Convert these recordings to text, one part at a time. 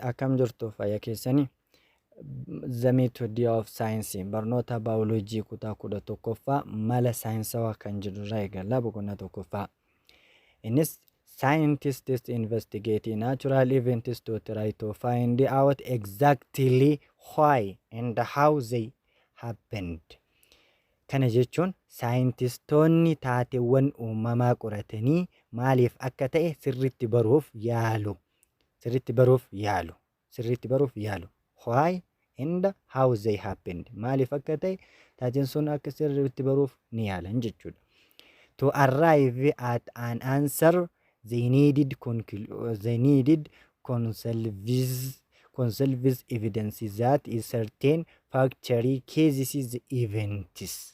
Akkam jirtu, fayya keessanii? The Method of Science, barnoota baayoloojii kutaa 11ffaa, mala saayinsawaa kan jedhu irraa eegalla, boqonnaa tokkoffaa. Innis scientists investigate natural events to try to find out exactly why and how they happened. Kana jechuun saayintistoonni taateewwan uumamaa qoratanii maaliif akka ta'e sirriitti baruuf yaalu. Sirriitti baruuf yaalu. Sirriitti baruuf yaalu. Why and how they happened. Maaliif akka ta'e taateen sun akka sirriitti baruuf ni yaalan jechuudha. To arrive at an answer they needed conclusive evidence that is certain factor causes the events.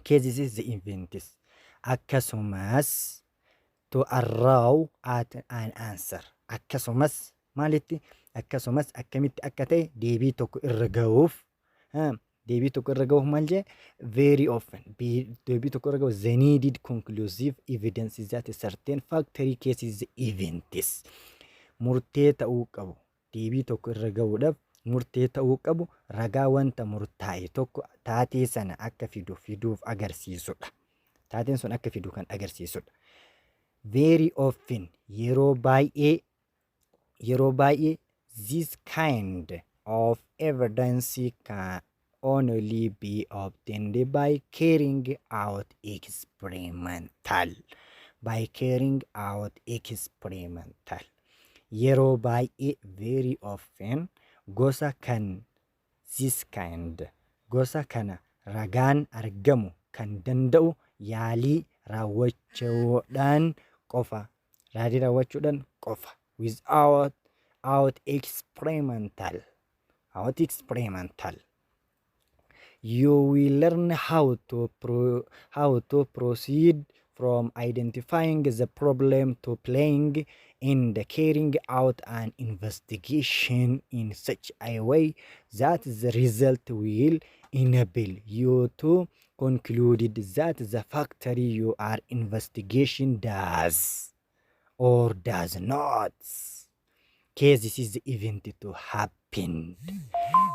Causes the events. Akkasumas to arrive at an answer. Akkasumas maalitti? Akkasumas akkamitti akka ta'e deebii tokko irra ga'uuf, deebii tokko irra ga'uuf maal jee? Very often deebii tokko irra ga'uuf they needed conclusive evidence that a certain factor causes the events. Murtee ta'uu qabu, deebii tokko irra ga'uudhaaf murtee ta'uu qabu, ragaa wanta murtaa'e tokko taatee sana akka fidu fiduuf agarsiisudha. Taateen sun akka fidu kan agarsiisudha. Very often, yeroo baay'ee, yeroo baay'ee, this kind of evidence can only be obtained by carrying out experimental by carrying out experimental. Yeroo baay'ee, very often, gosa kan, this kind, gosa kana ragaan argamu kan danda'u yaalii raawwachuudhaan qofa, yaalii raawwachuudhaan qofa. Without out experimental out experimental. You will learn how to proceed from identifying the problem to planning and carrying out an investigation in such a way that the result will enable you to conclude that the factor you are investigation does or does not cause the event to happen.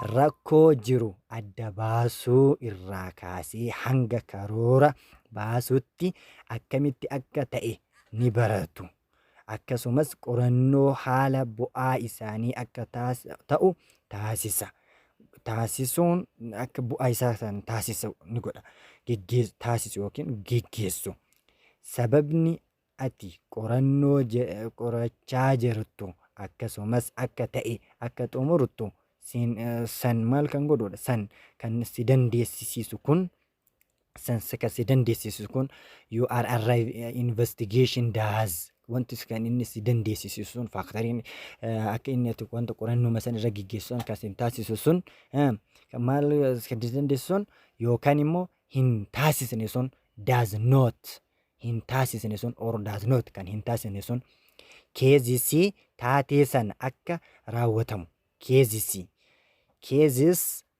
Rakkoo jiru adda baasuu irraa kaasee hanga karoora baasutti akkamitti akka ta'e ni baratu. Akkasumas qorannoo haala bu'aa isaanii akka ta'u taasisa. Taasisuun akka bu'aa isaa san taasisu ni godha. Taasisu yookiin geggeessu. Sababni ati qorannoo qorachaa jirtu akkasumas akka ta'e akka xumurtu san maal kan godhudha? San kan si dandeessisiisu kun, san kan si dandeessisu kun, you are arrive investigation does, wanti kan inni si dandeessisu sun, factoriin akka inni ati wanta qorannoo san irra geggeessu san kan si taasisu sun, kan maal kan si dandeessisu sun yookaan immoo hin taasisne sun, does not, hin taasisne sun, or does not, kan hin taasisne sun, causes, taatee sana akka raawwatamu, causes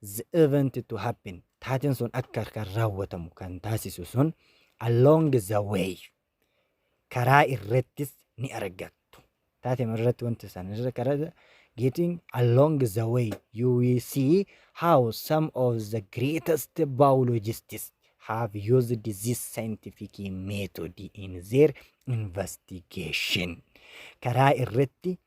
the event to happen, taateen sun akka kan raawwatamu kan taasisu sun, along the way, karaa irrattis ni argattu. Taatee irratti wanti isaan irra karaa getting along the way you will see how some of the greatest biologists have used this scientific method in their investigation. Karaa irratti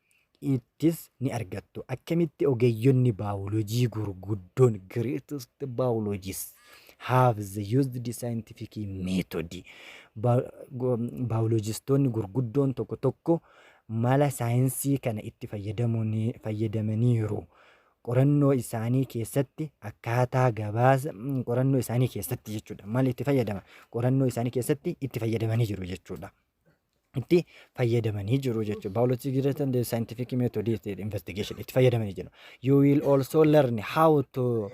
ittis ni argattu. Akkamitti ogeeyyonni baayoloojii gurguddoon, greatest biologists have the used the scientific method. Baayoloojistoonni gurguddoon tokko tokko mala saayinsii kana itti fayyadamaniiru. Qorannoo isaanii keessatti akkaataa gabaasa qorannoo isaanii keessatti jechuudha. Maal itti fayyadama? Qorannoo isaanii keessatti itti fayyadamanii jiru jechuudha. Itti fayyadamanii jiru jechuudha. Biology great and scientific method investigation itti fayyadamanii jiru. You will also learn how to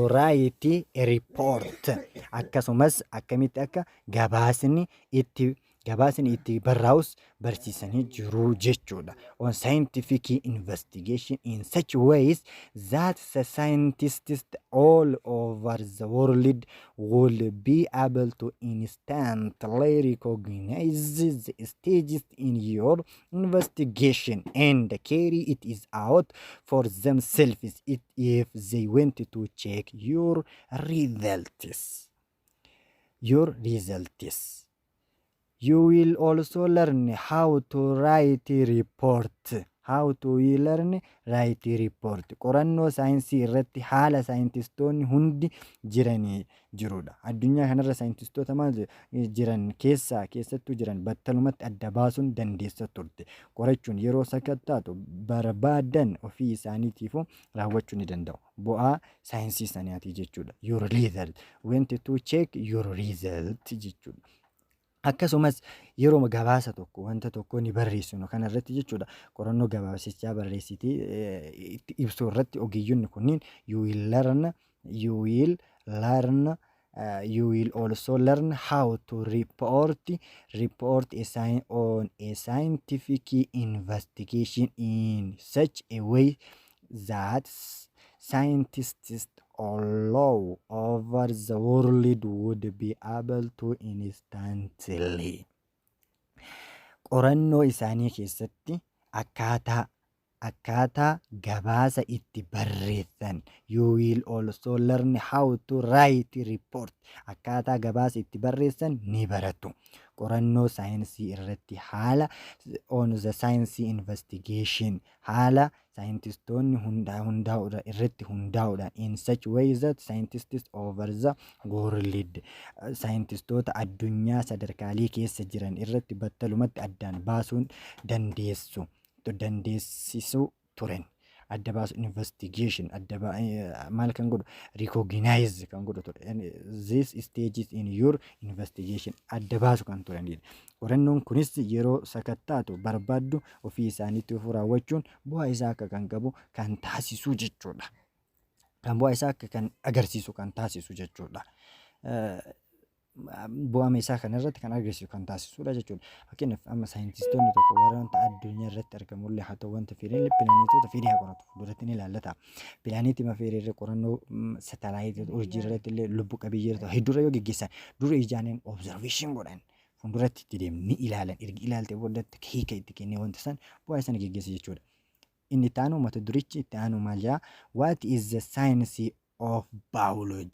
write a report. Akkasumas akkamitti akka gabaasni itti Gabaasni itti barraa'us barsiisanii jiru jechuudha. On scientific investigation in such ways that the scientists all over the world will be able to instantly recognize the stages in your investigation and carry it is out for themselves if they want to check your results. Your results. You will also learn how to write a report. How to learn write a report. Qorannoo saayinsii irratti haala saayintistoonni hundi jiranii jirudha. Addunyaa kanarra saayintistoota maal jiran keessaa keessattuu jiran battalumatti adda baasuun dandeessa turte. Qorachuun yeroo sakattaatu barbaadan ofii isaaniitiifuu raawwachuu ni danda'u. Bu'aa saayinsii sanaati jechuudha. Your result. Want to check your result jechuudha. Akkasumas yeroo gabaasa tokko, wanta tokko ni barreessinu kanarratti jechuudha. Qorannoo gabaasichaa barreessitee itti ibsuu irratti ogeeyyonni kunniin you will also learn how to report on a scientific investigation in such a way that scientists all over the world would be able to instantly qorannoo isaanii keessatti akkaataa gabaasa itti barreessan. You will also learn how to write report. Akkaataa gabaasa itti barreessan ni baratu. Qorannoo saayinsii irratti haala on the science investigation haala saayintistoonni hundaa'uudhaan irratti hundaa'uudhaan in such way that scientists over the world saayintistoota addunyaa sadarkaalee keessa jiran irratti battalumatti addaan baasuun dandeessu dandeessisuu turan. Adda baasu investigation adda maal kan godhu, recognize kan godhu ture. This stages in your investigation adda baasu kan turanidha. Qorannoon kunis yeroo sakattaatu barbaaddu ofii isaaniitti ofuu raawwachuun bu'aa isaa akka kan qabu kan taasisu jechuudha. Kan bu'aa isaa akka kan agarsiisu kan taasisu jechuudha. Bu'aa isaa kanarratti kan agarsiisu kan taasisudha jechuudha. Fakkeenyaaf, amma saayintistoonni tokko wanta addunyaa irratti argamullee haa ta'u, wanta fedhan pilaanetoota fedhii haa qoratu, fuulduratti ni ilaallata. Pilaaneetii mafeeree irra qorannoo satelaayitii urjii irratti illee lubbu qabeeyyii irratti hedduurra yoo geggeessan, dura ijaaniin observation godhan, fuulduratti itti deemu ni ilaalan. Erga ilaalte boodatti hiika itti kennee wanta san bu'aa sana geggeessa jechuudha. Inni itti aanu, mata durichi itti aanu maal jedhaa? What is the science of biology?